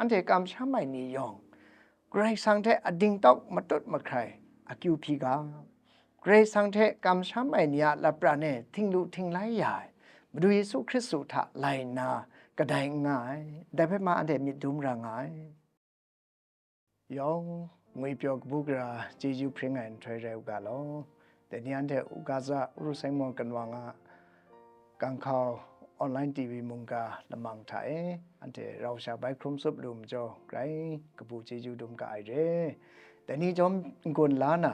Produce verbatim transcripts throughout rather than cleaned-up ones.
anhte kamsham ai ni yawng, Karai Kasang hte adingtawk matut mahkrai akyu hpyi ga, Karai Kasang hte kamsham ai ni a lapran e htinglu htinglai ya ai Madu Yesu Hkristu hta lai nna kadai n nga ai, dai hpe ma anhte myit dum ra nga ai. Yawng ngwipyaw kabu gara chyeju hpring ai nhtoi rai u ga law. Dai ni anhte u Gaza, Urusengmawng kanwang a Ganghkau online T V mungga lamang hta e, anhte rau sha bai hkrum tsup lu majaw, grai kabu chyeju dum ga ai re. Dai ni jawm n-gun la na,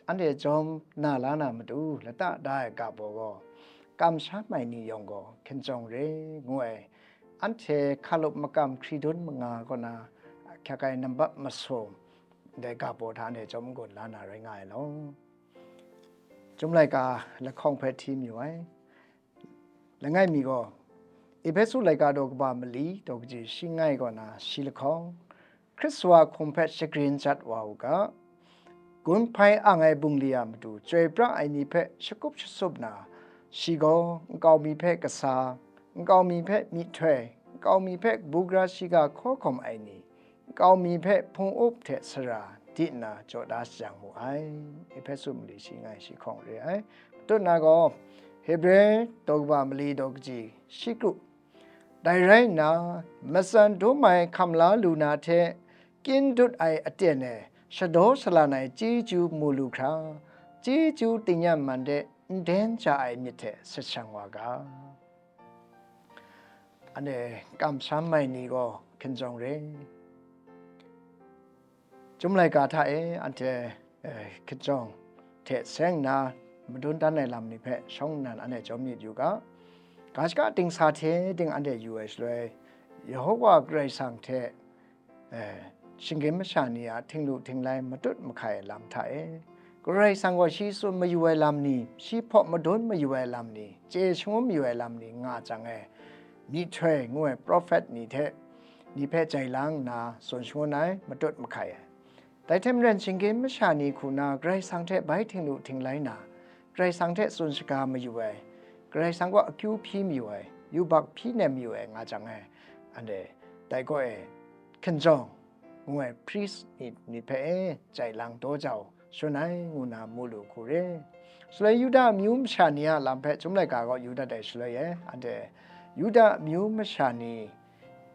anhte jawm na la na matu lata da ai ga baw gaw, kamsham ai ni yawng gaw hkinjawng re ngu ai, anhte hkalup makam hkridun manga kaw na ahkyak ai nambat masum, dai ga baw hta anhte jawm n-gun la na rai nga ai law. Chyum laika lahkawng hpe hti mayu ai. Langai mi gaw, Ehpesu laika daw kaba mali daw kaji shi ngai kaw na shi lahkawng, Hkristu a hkum hpe shagrin jat wa u ga, gun hpai ang ai bungli a matu chyoi pra ai ni hpe shakup shasup na, shi gaw nkau mi hpe kasa, nkau mi hpe myihtoi, nkau mi hpe kabu gara shiga hkaw hkawm ai ni, nkau mi hpe hpung up hte sara di nna jaw da shajang mu ai. Ehpesu mali shi ngai shi hkawng re ai. Matut na gaw, Hebre daw kaba mali daw kaji shi kru. Dai rai nna, matsan dum ai hkam la lu na hte, kyin dut ai aten e shadaw shalan ai chyeju mu lu hkra, chyeju tingyan man de nden ja ai myit hte sashang wa ga. Anhte kamsham ai ni gaw hkinjawng re. Chyum laika hta e anhte, eh, hkinjawng hte seng nna madun dan ai lam ni hpe shawng nnan anhte jawm myit yu ga. Ga shaka dingsa hte ding anhte yu ai shaloi, Yehova Karai Kasang hte, eh, shinggyim masha ni a htinglu htinglai matut mahkai ai lam hta e, Karai Kasang gaw shi tsun mayu ai lam ni, shi hpaw madun mayu ai lam ni, chye shangun mayu ai lam ni nga jang e, myihtoi ngu ai prophet ni hte, ni hpe jai lang nna tsun shangun ai, matut mahkai ai. Dai hte maren, shinggyim masha ni hku na Karai Kasang hte bai htinglu htinglai na, Karai Kasang hte tsun shaga mayu ai, Karai Kasang kaw akyu hpyi mayu ai, yubak hpyi nem mayu ai nga jang e, anhte dai kaw e hkinjawng ngu ai priest ni, ni hpe e jai lang daw jau shun ai ngu na mu lu hku re. Shaloi Yuda amyu masha ni a lam hpe Chyum laika gaw yu dat ai shaloi e, anhte Yuda amyu masha ni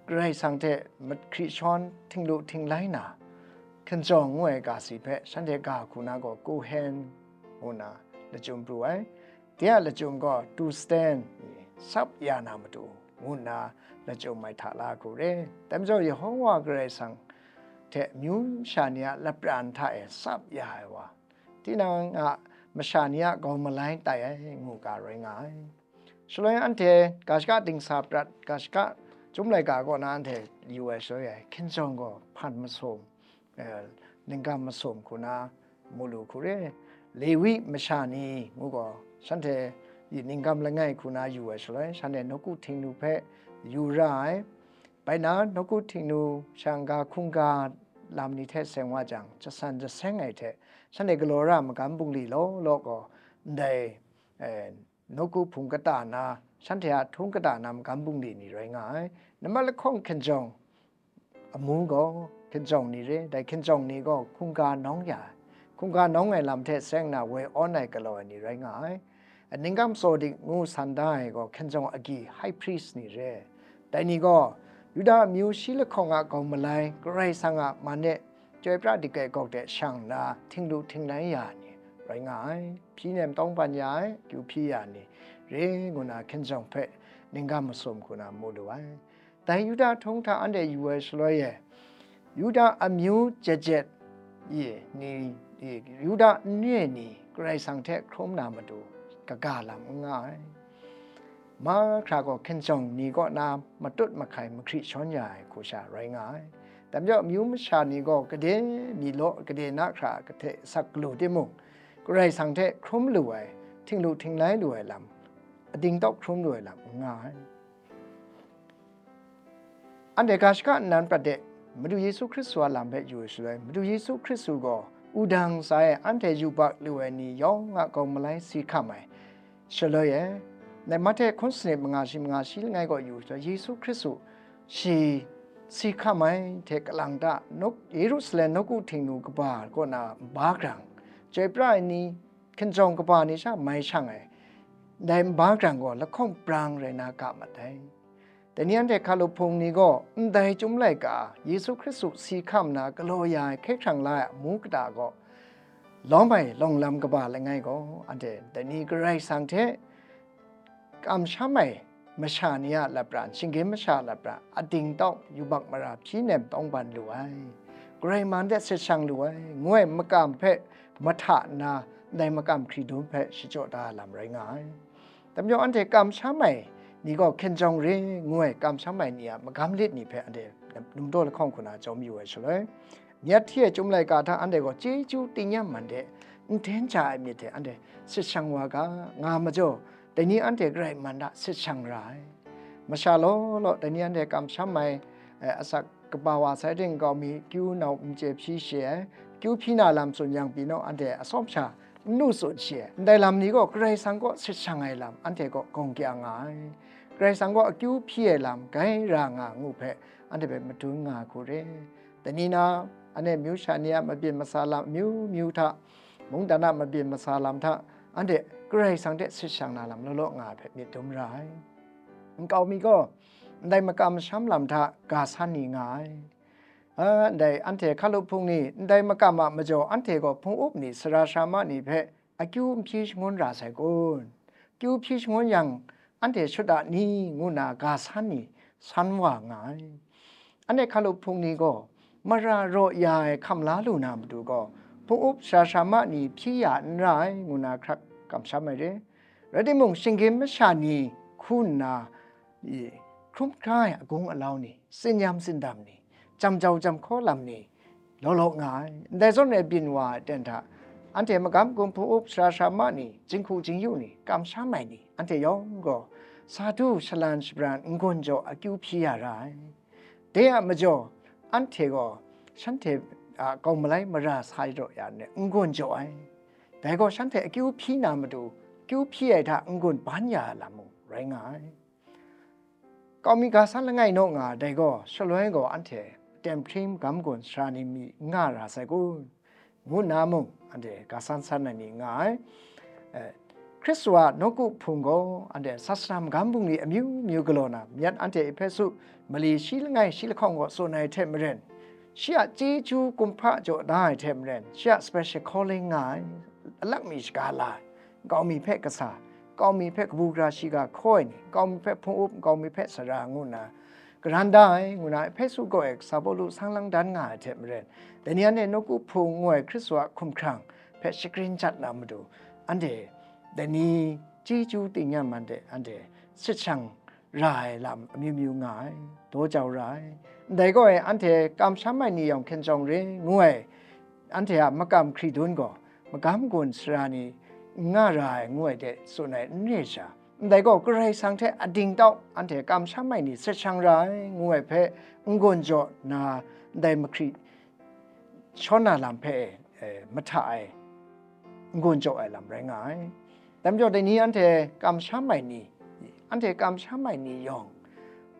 Karai Kasang hte mahkri shawn htinglu htinglai na, hkinjawng ngu ai ga si hpe shanhte ga hku na gaw Kohen ngu na lachyum pru ai. De a lachyum gaw tu sten, sap ya na matu, ngu nna lachyum ai hta la hku re. Dai majaw Yehova Karai Kasang hte amyu masha ni a lapran hta e sap ya ai wa, tinang a masha ni a gawng malai tai ai ngu ga rai nga ai. Shaloi anhte ga shaka dingsa prat, ga shaka Chyum laika kaw na anhte yu ai shaloi ai, hkinjawng gaw hpan masum, eh, ninggam masum hku na mu lu hku re. Lewi masha ni ngu gaw, shanhte ninggam langai hku na yu ai shaloi, shanhte nawku htingnu hpe yu ra ai. Bai na, nawku htingnu shang ga hkungga lam ni hte seng wa jang, jasan jaseng ai hte, shanhte galaw ra magam bungli law law gaw, ndai, eh, nawku hpung kata na, shanhte a htung kata na magam bungli ni rai nga ai. Nambat lahkawng hkinjawng amu gaw hkinjawng ni re, dai hkinjawng ni gaw hkungga nawng ya ai, hkungga nawng ai lam hte seng nna woi awn ai galaw ai ni rai nga ai. Ninggam Tsadik ngu san da ai gaw hkinjawng agyi high priest ni re. Dai ni gaw Yuda amyu shi lahkawng a gawng malai, Karai Kasang a man e chyoi pra dingrai gawk de shang nna htinglu htinglai ya ai ni rai nga ai, hpyi nem tawngban ya ai, kyu hpyi ya ai ni re ngu na hkinjawng hpe ninggam masum hku na mu lu ai. Dai Yuda htung hta anhte yu ai shaloi e, Yuda amyu jet jet e ni, e, Yuda n re ai ni Karai Kasang hte hkrum na matu kaga lam n nga ai. Mahkra gaw hkinjawng ni kaw na matut mahkai mahkri shawn ya ai hku sha rai nga ai. Dai majaw, amyu masha ni gaw gade mi law, gade na hkra hte asak galu timung, Karai Kasang hte hkrum lu ai, htinglu htinglai lu ai lam, ading tawk hkrum lu ai lam n nga ai. Anhte ga shaka nnan prat de, Madu Yesu Hkristu a lam hpe yu ai shaloi, Madu Yesu Hkristu gaw wudang ntsa e anhte yubak lu ai ni yawng a gawng malai si hkam ai shaloi e, Mahte hkun sanit manga shi manga shi langai gaw yu shaloi, Yesu Hkristu shi si hkam ai hte kalang ta, nawk-, Yerusalem nawku htingnu kaba kaw na nba grang, chyoi pra ai ni, hkinjawng kaba ni sha mai shang ai, ndai nba grang gaw lahkawng prang rai na ga mat ai. Dai ni anhte hkalup hpung ni gaw ndai Chyum laika, Yesu Hkristu si hkam na galaw ya ai hkye hkrang la ai amu kata gaw lawm ai lawng lam kaba langai gaw, anhte dai ni Karai Kasang hte kamsham ai masha ni a lapran, shinggyim masha a lapran, ading tau yubak mara hpyi nem tawngban lu ai, Karai man de sit shang lu ai, ngu ai makam hpe mahta nna, ndai makam hkridun hpe shachyaw da ai lam rai nga ai. Dai majaw, anhte kamsham ai ni gaw hkinjawng re ngu ai kamsham ai ni a magam lit ni hpe anhte numdaw lahkawng hku na jawm yu ai shaloi, myit hti ai Chyum laika hta anhte gaw chyeju tingnyam man de, n den ja ai myit hte anhte sit shang wa ga, nga majaw, dai ni anhte Karai man hta sit shang ra ai. Masha law law, dai ni anhte kamsham ai, eh, asak kaba wa sai ting, nkau mi akyu nau n chye hpyi shi ai, akyu hpyi na lam tsun yang pyi naw, anhte atsawm sha n lu tsun shi ai. Ndai lam ni gaw Karai Kasang kaw sit shang ai lam anhte kaw gawng kya nga ai. Karai Kasang kaw akyu hpyi ai lam gai ra nga ngu hpe anhte hpe madun nga ai hku re. Dai ni na, anhte amyu sha ni a mabyin masa lam amyu myu hta, mungdan a mabyin masa lam hta, anhte Karai Kasang hte sit shang na lam law law nga ai hpe myit dum ra ai. Nkau mi gaw ndai makam masham lam hta ga san ni nga ai. A, ndai anhte hkalup hpung ni ndai makam a majaw anhte gaw hpung up ni, sara sara ma ni hpe akyu n hpyi shangun ra sai kun? Akyu hpyi shangun yang, anhte shut a ni? Ngu nna ga san ni san wa nga ai. Anhte hkalup hpung ni gaw mara raw ya ai hkam la lu na matu gaw, hpung up sara sara ma ni hpyi ya n ra ai, ngu nna hkrak kamsham ai re. Rai timung, shinggyim masha ni hku nna, i, hkrum hkra ai agung alau ni, tsinyam tsindam ni, jam jau jam hkaw lam ni, law law nga ai. Ndai zawn e byin wa ai aten hta, anhte magam gun hpung up sara sara ma ni, jinghku jingyu ni, kamsham ai ni, anhte yawng gaw sa du shalan shabran n-gun jaw akyu hpyi ya ra ai. Dai a majaw, anhte gaw shanhte a kau malai mara sa jaw ya nna n-gun jaw ai. Dai gaw shanhte akyu hpyi na matu, akyu hpyi ai hta n-gun ban ya ai lam mung rai nga ai. Kau mi ga san langai naw nga ai dai gaw, shaloi gaw anhte aten hpring magam gun sara ni mi n nga ra sai kun? Ngu nna mung, anhte ga san san ai mi nga ai. Eh, Hkristu a nawku hpung gaw, anhte sasana magam bungli amyu myu galaw na, myit anhte Ehpesu mali shi langai shi lahkawng gaw tsun ai hte maren, shi a chyeju kumhpa jaw da ai hte maren, shi a special calling nga ai, alak mi shaga la ai, nkau mi hpe kasa, nkau mi hpe kabu gara shiga hkaw ai ni, nkau mi hpe hpung up, nkau mi hpe sara ngu nna, karan da ai, ngu na Ehpesu kaw e kasa Pawlu sang lang dan nga ai hte maren, dai ni anhte nawku hpung ngu ai Hkristu a hkumhkrang hpe shagrin jat na matu, anhte dai ni chyeju tingnyam man de anhte sit shang ra ai lam amyu myu nga ai, daw jau ra ai. Ndai kaw e anhte kamsham ai ni yawng hkinjawng re ngu ai, anhte a makam hkridun gaw, magam gun sara ni n nga ra ai ngu ai de tsun ai n re sha, ndai gaw Karai Kasang hte ading tau anhte kamsham ai ni sit shang ra ai ngu ai hpe n-gun jaw nna, ndai mahkri shawn na lam hpe, e, mahta ai, n-gun jaw ai lam rai nga ai. Dai majaw, dai ni anhte kamsham ai ni, anhte kamsham ai ni yawng,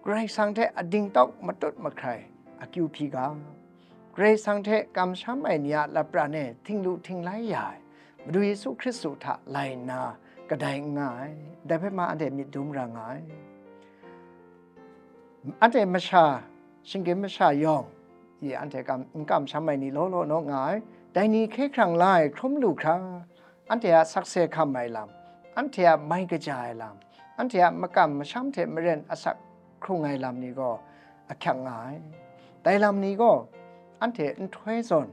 Karai Kasang hte ading tau matut mahkrai akyu hpyi ga, Karai Kasang hte kamsham ai ni a lapran e htinglu htinglai ya ai Madu Yesu Hkristu hta lai nna kadai n nga ai, dai hpe ma anhte myit dum ra nga ai. Anhte masha, shinggyim masha yawng, i anhte kam, n kamsham ai ni law law naw nga ai, dai ni hkye hkrang la ai hkrum lu hkra, anhte a sakse hkam ai lam, anhte a mai kaja ai lam, anhte a makam masham hte maren asak hkrung ai lam ni gaw ahkyak nga ai. Dai lam ni gaw anhte nhtoi zawn,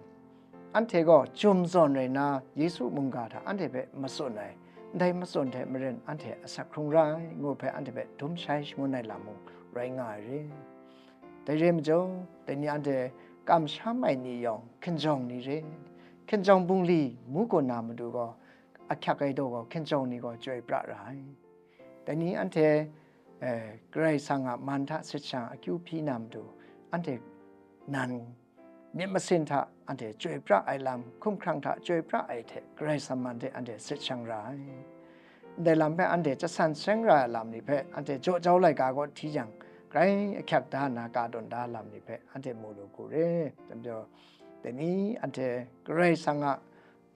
anhte gaw jum zawn rai nna, Yesu mungga hta anhte hpe matsun ai, ndai matsun hte maren anhte asak hkrung ra ai, ngu hpe anhte hpe dum shai shangun ai lam mung rai nga ai re. Dai re majaw, dai ni anhte kamsham ai ni yawng hkinjawng ni re, hkinjawng bungli ngu gaw na matu gaw, ahkyak ai daw gaw hkinjawng ni gaw chyoi pra ra ai. Dai ni anhte, eh, Karai Kasang a man hta sit shang akyu hpyi na matu, anhte nan myit masin hta anhte chyoi pra ai lam, hkumhkrang hta chyoi pra ai hte Karai Kasang man hte anhte sit shang ra ai. Ndai lam hpe anhte jasan seng ra ai lam ni hpe anhte jaw jau laika kaw hti jang, grai ahkyak da nna ka tawn da lam ni hpe anhte mu lu hku re. Dai majaw, dai ni anhte Karai Kasang a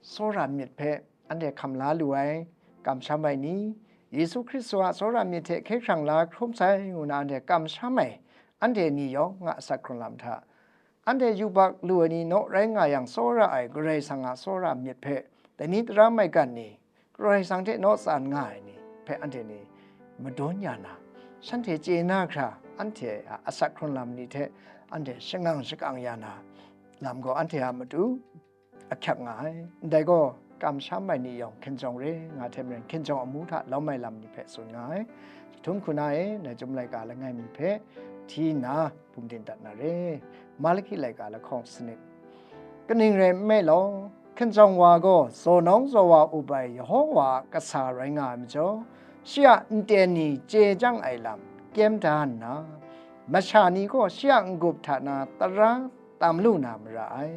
tsawra myit hpe anhte hkam la lu ai, kamsham ai ni, Yesu Hkristu a tsawra myit hte hkye hkrang la hkrum sai ngu na anhte kamsham ai, anhte ni yawng a asak hkrung lam hta, anhte yubak lu ai ni naw rai nga yang tsawra ai Karai Kasang a tsawra myit hpe, dai ni tara maigan ni, Karai Kasang hte naw tsan nga ai ni hpe anhte ni madun ya na, shanhte chye na hkra anhte a asak hkrung lam ni hte anhte shangang shakang ya na lam gaw anhte a matu ahkyak nga ai. Ndai gaw, kamsham ai ni yawng hkinjawng re nga hte maren, hkinjawng amu hta lawm ai lam ni hpe tsun nga ai. Jahtum hku na e, nai chyum laika langai mi hpe hti nna bum din dat na re. Malaki laika lahkawng sanit. Kaning rai nme law, hkinjawng wa gaw zaw nawng zaw wa up ai Yehova a kasa rai nga ai majaw, shi a nten ni chye chyang ai lam kyem da nna, masha ni gaw shi a n-gup hta na tara tam lu na mara ai.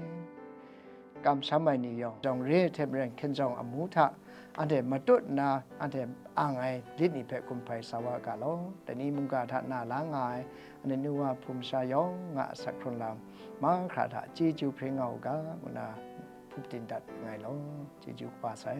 Kamsham ai ni yawng, jawng re ai hte maren, hkinjawng amu hta anhte matut nna, anhte ang ai lit ni hpe kumhpai sa wa ga law, dai ni mungga hta na la nga ai, anhte nu wa hpung masha yawng a asak hkrung lam mahkra hta chyeju hpring nga u ga, ngu na hpuk din dat nngai law, chyeju kaba sai.